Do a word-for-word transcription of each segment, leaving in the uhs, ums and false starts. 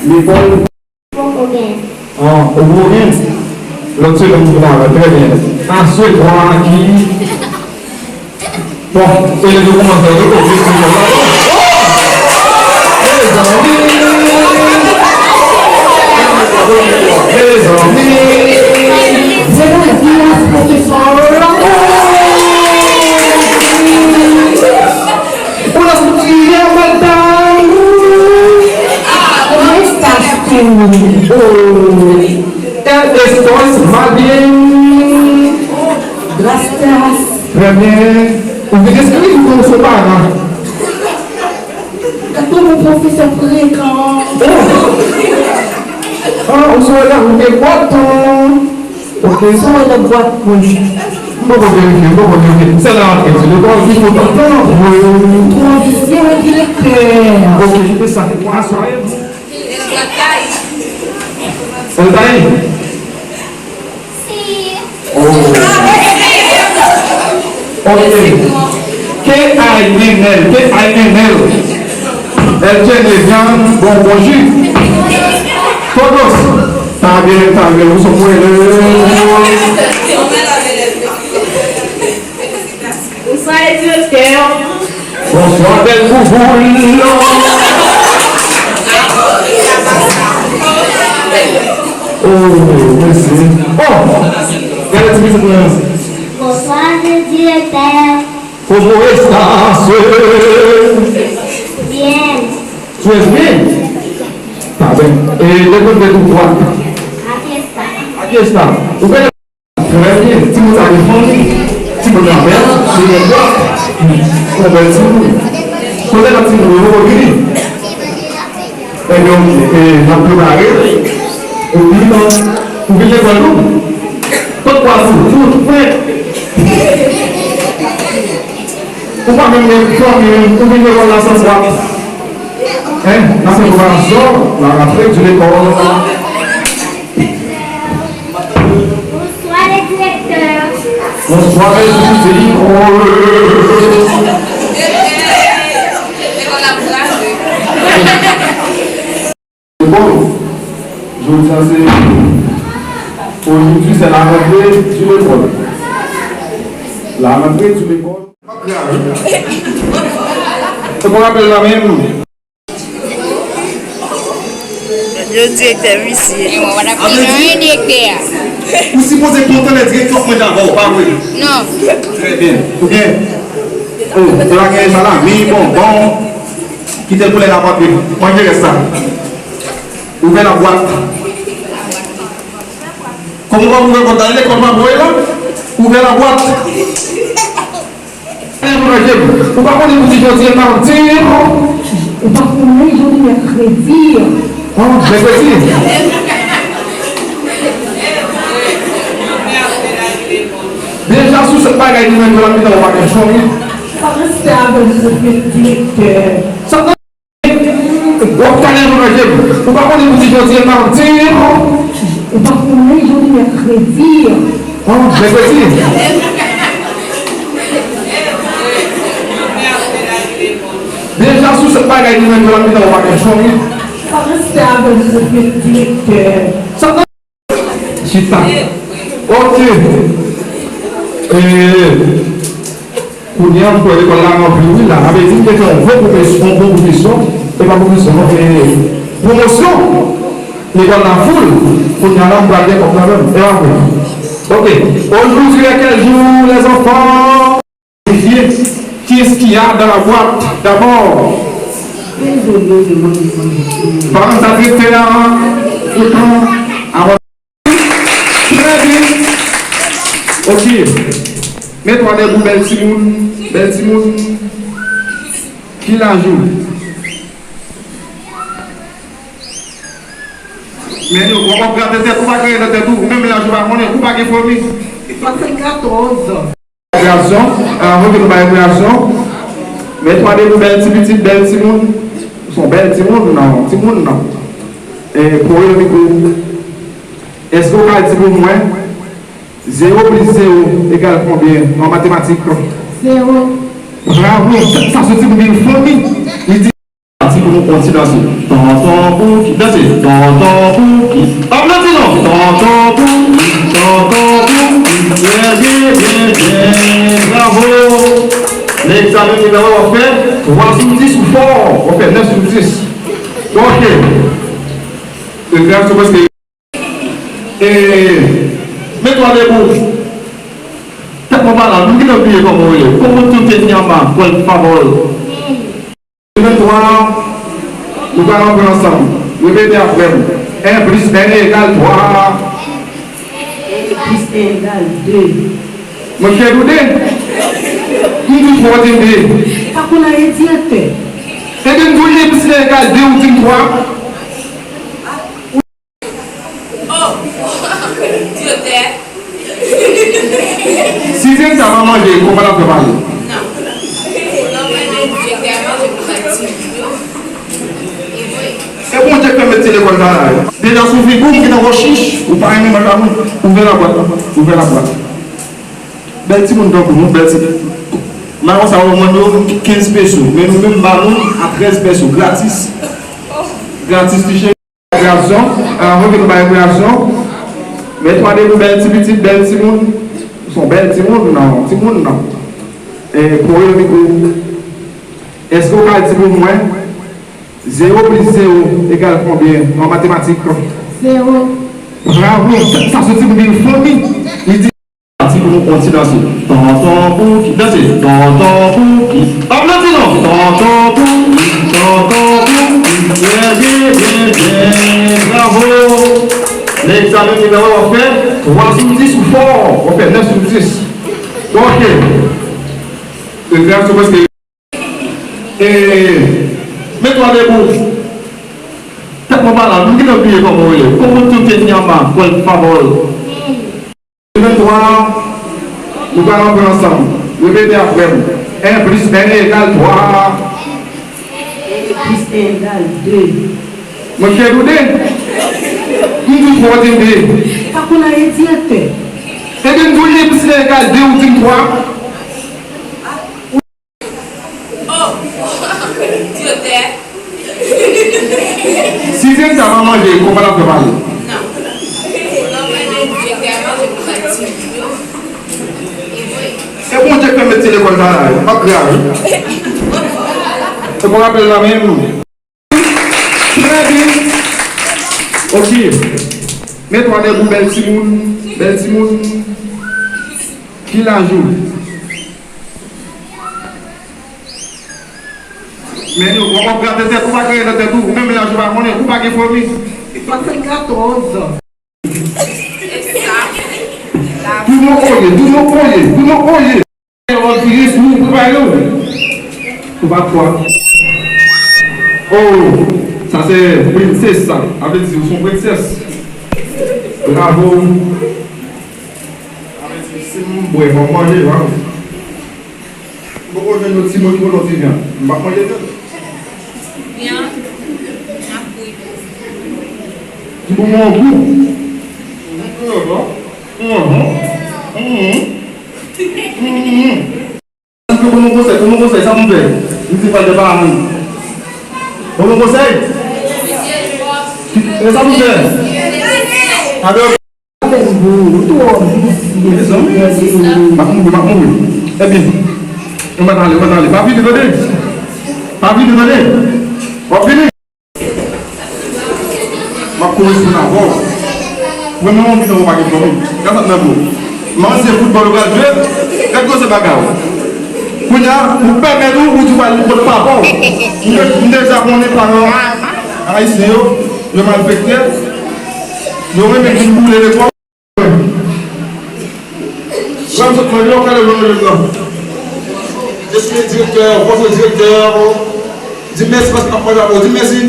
Lekòl. Poko gen. Ah, ou poko gen? Lòt semèn pou travay, trè byen. Aswè, twa ki. Bon, elèv yo kòmanse, yo kòmanse lekòl la. Oh! Mezanmi! Mezanmi! Jodi a, pwofesè. Ou la soti a maten. Kòman estás tú? Oh. El estoy mal bien. Gracias. Trè byen. Ou vin enskri ou se paran? Gade yon pwofesè frekan. Oh. Ah, ou se la, ou te kontan. Ok. Sa w nan bwat mwen. M poko verifye, m poko verifye. Sèl la antre sou lekòl ki kontan. Wi. Bonjou direktè. Ok, kite sa. Aswè. Eltaï? Oh. Ok. K I N L, K I N L. El tiene bien, bon, bonjou. Todos. Está bien, está bien, uso bueno. Bonswa, direktè. Bonswa, bèl bouboul. Oh, mèsi. Oh, gade ti pitit mwen. Bonswa, direktè. Como estás? Bien. Tu es bien? Está bien. Eh, ¿de dónde tú vas? Aquí está. Aquí está. Ou Trè byen. Timoun sa gen fanmi. Timoun nan bèl, li gen dwa. Yon bèl timoun. Kote lòt timoun yo poko vini? Ebyen, e, n ap prepare. Ou vin, ou vin lekòl nou? Tout pwa sou, tout prè. Ou pa menm gen fanmi, ou vin lekòl la san bwat. Hein? N ap fè preparasyon, la rentrée de l'école. Bonsoir, le directeur. Bonsoir, le directeur. Bon, jodi a se, aujourd'hui, c'est la rentrée de l'école. La rentrée de l'école. Se pou rapèl la menm. Yo direktè misye. Mwen pa t ap di anyen direktè a. Ou sipoze kontan lè direktè ap mande avè w, pa vre? Non. Trè byen. Ou gen, oh, ou la gen salami, bonbon. Kite l pou lè n ap antre. Manje rès la. Ouvè la bwat. Kòman w ap ouvè kòd la? Lekòl pa voye la? Ouvè la bwat. Ou pa konnen pou di jodi a madi? Ou pa konnen jodi mèkredi? Oh, mèkredi. Deja sou sèt bagay nou menm yo ladan, ou pa gen fanmi. Pa respè avè m, pwofesè direktè. Sa W ap kale nan manje m. Ou pa konnen pou di jodi a madi? Ou pa konnen jodi mèkredi? Oh, mèkredi. Deja sou sèt bagay nou menm yo ladan, ou pa gen fanmi. Pa respè avè m, pwofesè direktè. Sa Chita. Ok. E, kounye a, m kwè lekòl la ranpli, wi, la. Sa vle di, m te fè yon bon pwofes-, yon bon pwofesyon. E pa pwofesyon, non, e pwomosyon. Lekòl la full. Kounye a la, m pral gen kòb la menm. E pa vre? Ok. Aujourd'hui est quel jour, les enfants? Vérifier qui est-ce qu'il y a dans la boîte d'abord. Désolé de votre condition. Paran sa trete a, frekan, avan. Trè byen. Ok. Met twa debout, bèl timoun, bèl timoun. Ki laj ou? Men yo, w ap grate tèt ou, pa grate tèt ou, ou menm laj ou pa konnen, ou pa gen fanmi. Mwen se katòz. Rekreasyon, avan ke nou bay rekreasyon, men twa de nou bèl ti pitit, bèl timoun. Se yon bèl timoun, non, timoun, non. E, pou yo, mikwo. Èske w ka di pou mwen, zero plis zero egal konbyen nan matematik? Zero. Bravo, sa, sa se ti moun gen fanmi. Li di, On ti danse. Tonton Pouki, danse. Tonton Pouki. Aplodi non. Tonton Pouki, Tonton Pouki. Byen, byen, byen, byen. Bravo. Nan egzamen final la, w ap fè twa sou dis ou fò. W ap fè nèf sou dis. Bon, ok. Egzamen sou prèske. E, mets-toi debout. Tèt mwen pa la, m gentan bliye kòman w rele. Como tu te llamas, por favor? Ventwa, nou pral antre ansanm. Repete apre m. En plis en egal twa. En plis en egal de. Mwen fè nou de. M di twa, w di m de. Pa konn anyen, direktè. Ebyen, m di w en plis en egal de, ou di m twa. Oh! Direktè. Si direktè a pa manje, kòman l ap fè pale? Non. Non, men direktè a manje pou bati. E Bondye k fè m met ti lekòl sa la. Deja sou figi w, m gentan wè w chich, ou pa renmen manjay moun. Ouvè labwat la, ouvè labwat. Bèl timoun tankou nou, bèl ti. Mawon sa yo mande yo kenz peso, men nou menm ba nou a trèz peso, gratis. Gratis, ti cheri. Rekreasyon, avan ke nou bay rekreasyon, men tande nou bèl ti pitit, bèl timoun. Ou se yon bèl timoun, non, timoun, non. E, pou yo mikwo. Èske w ka di pou mwen, zewo plis zewo egal konbyen an matematik? Zewo. Bravo, sa, sa se ti moun fanmi. Li di, pati pou nou kontinye danse. Tonton Pouki, danse. Tonton Pouki. Aplodi non. Tonton Pouki, Tonton Pouki. Byen, byen, byen, byen. Bravo. Nan egzamen final la, w ap fè twa sou dis ou fò. W ap fè nèf sou dis. Bon, ok. Egzamen sou prèske. E, mets-toi debout. Tèt mwen pa la, m gentan bliye kòman w rele. Como tu te llamas, por favor? Ventwa, nou pral antre ansanm. Repete apre m. En plis en egal twa. En plis en egal de. Mwen fè nou de. M di twa, w di m de. Pa konn anyen, direktè. Ebyen, m di w en plis en egal de, ou di m twa. Oh! Direktè. Si direktè a pa manje, kòman l ap fè pale? Non. Non, men direktè a manje pou bati. E Bondye k fè m met ti lekòl sa la, m ap grav wi. E bon rapèl la menm. Trè byen. Ok. Mets-toi debout, bèl timoun, bèl timoun. Ki laj ou? Men nou, w ap grate tèt ou, pa grate tèt ou, ou menm laj ou pa konnen, ou pa gen fanmi. Swasannkatòz. Tou non oye, tou non oye, tou non oye. Ou vire sou ou, prepare w. Ou pa kwè. Oh, sa se princess sa. Sa vle di ou se yon princess. Bravo. Sa vle di si m bwè, m ap manje, wa. M poko jwenn yon ti mo ki pwononse vyan. M p ap manje vyan. Vyan, m ap bouyi. Ki pou mwen yon gou. Mhm. Mhm. Mhm. Ban mwen konsèy, ban mwen konsèy, sa pou m fè? M di pral de pa moun. Ban mwen konsèy? E sa pou m fè? Avè. Mezanmi, m ap mouri, m ap mouri. Ebyen, ou mèt ale, ou mèt ale. Pa vini, tande. Pa vini, tande. W ap vini. M ap koresponn avè w. Premye moun ki nan ou pa gen fanmi. Gad sa nan do. Manzè foutbòl ou pral jwe. Gad gwosè bagay ou. Kounye a, ou pèmèt ou, ou di w al kot papa w. M de-, m deja konnen paran ayisyen yo, yo malfektè. Yo renmen vin boule lekòl. Grann sot manje, w kale manje la. Je suis le directeur, votre directeur. Di mèsi paske m ap manje avè w. Di mèsi.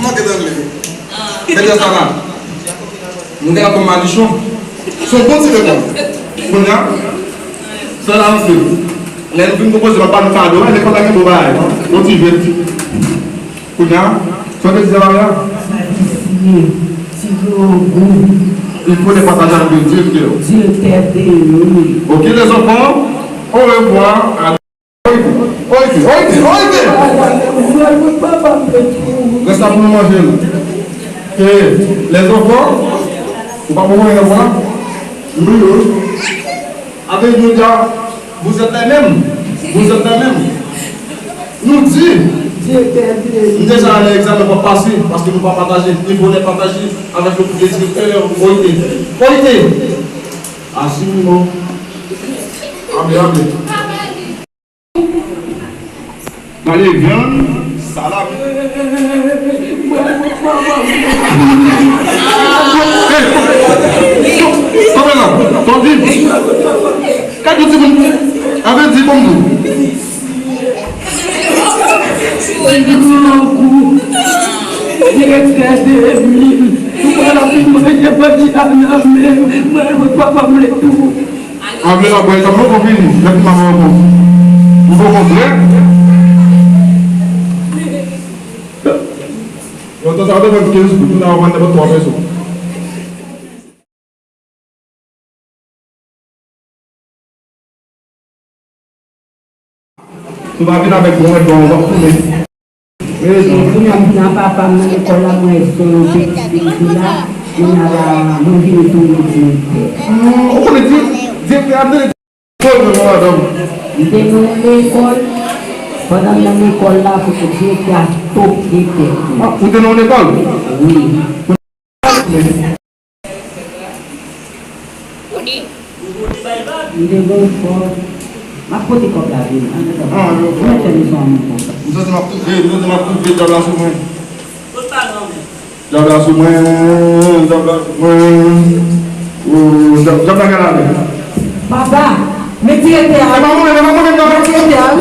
Manke tann li. Mèt Sara. Nou te ap ban madichon. Se yon bon ti lekòl. Kounye a, sa la antre. Lè nou fin konpoze, m ap ba nou kado. Wè, lekòl la gen bon bagay, non? Bon ti jwèt. Kounye a, sa w te di, Maria? Sa visye, ti grangou. Il faut ne pas partager avec le directeur. Direktè deyò. Ok, les enfants. Orevwa a. Oite, oite, oite, oite! Rès la pou nou manje l. E lèzanfan, ou pa pou manje la? Wi, wi. Avec nous, vous êtes les mêmes. Vous êtes les mêmes. Nou di, m deja ale egzamen, m ap pase, paske nou pa pataje. Il faut les partager avec le groupe de directeurs. Oite. Oite. Assume, non. Ame, ame. Manje vyann, salami. Kanpe la, kanpe. Kay pou timoun. Avè di bon. Direktè de mil. Ou pa la fin manje pati a nan men. Mwen, papa m le tou. Anble la bwè, sa poko fini, lè m pa ankò. Ou poko prè? Yo, tan sa te vann kenz goud, kounye a w vann nan pou twa peso. Si w pa vin avèk bon rèd, bon, w ap tounen. E kounye a m di a papa m nan lekòl la, mwen se yon ti fi la, kounye a la, mwen vini tounen direktè. Ou konnen di, direktè a vle di lekòl, mwen, madanm. M te nan lekòl, pandan m nan lekòl la, pou direktè a toke tèt mwen. Ou te nan lekòl? Wi. M te gon kòb. M ap pote kòb la vini. An, an, an. Mwen fè leson an menm konsa. M santi m ap toufe, m santi m ap toufe dyab la sou mwen. Dyab la sou mwen, dyab la sou mwen. O, dyab, dyab la gen lame. Papa, men direktè a. E pa mwen, e pa mwen, non. Men direktè a.